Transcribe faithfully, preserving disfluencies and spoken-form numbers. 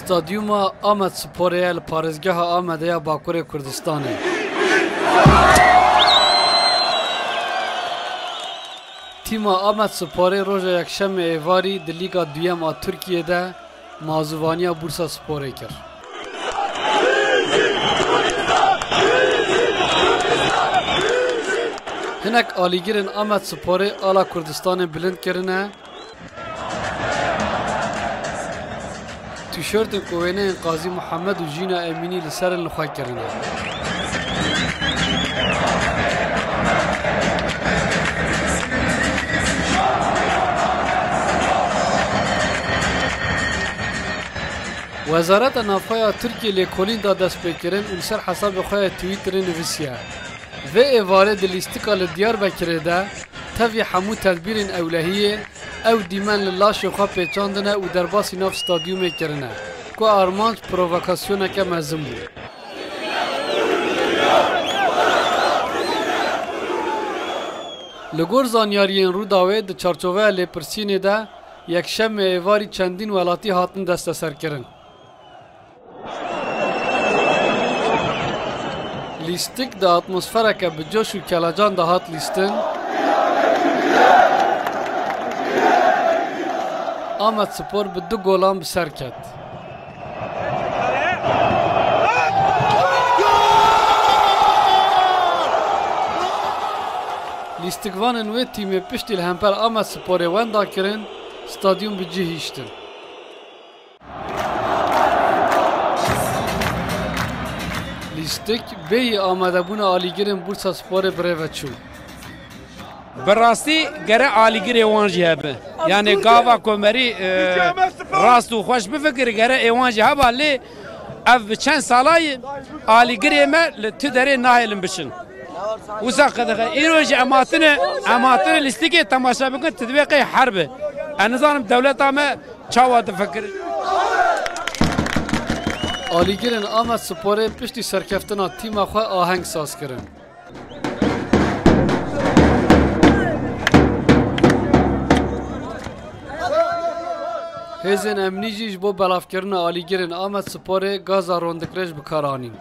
Stadyuma Amed Sporê ye li parêzgeha Amedê ya Bakurê Kurdistanê. Tîma Amed Sporê roja Yekşemê êvarî di Lîga Duyem a Tirkiyê de mazûvaniya Bursa Sporê kir. Hinek alîgirên Amed Sporê ala Kurdistanê bilind kirine. Tîşortên ku wêneyên Qazî Muhammed û Jîna Emînî li ser in li xwe kirine. Wezareta Navxwe ya Tirkiyê lêkolîn da destpêkirin û li ser hesabê xwe ya Twitterê nivîsiye: Vê êvarê di lîstika li Diyarbekirê de tevî hemû tedbîrên ewlehiyê ew dîmen li laşên xwe pêçandine û derbasî nav stadyumê kirine ku armanc provokasyoneke mezin bû. Li gor zanyariyên Rûdawê, di çarçoveya lêpirsînê de Yekşemê êvarî çendîn welatî hatin desteserkirin. Lîstik di atmosfereke bi coş û kelecan de hat lîstin. Amed Spor bi du golan bi ser ket. Lîstikvanên wê tîmê piştî li hember Amed Sporê wenda kirin, stadyum bi cih hiştin. Lîstik bêyî amadebûna alîgirên Bursa Sporê bi rê ve çû. Bi rastî gere alîgirê wan jî hebe. Yani gava komerî, e, rast û xweş bifikir, gere ê wan jî heba, lê ev bi çend salayî alîgirê me li tu derê nahêlin biçin. Wisa qedexe. Îro jî em hatine, em hatine lîstikê temaşe bikin, tu divê qey herb e. Ez nizanim dewleta me çawa difikire. Alîgirên Amed Sporê piştî serkeftina tîma xwe aheng saz kirin. Hêzên emnî jî ji bo belavkirina alîgirên Amed Sporê gaza rondikrêj bi kar anîn.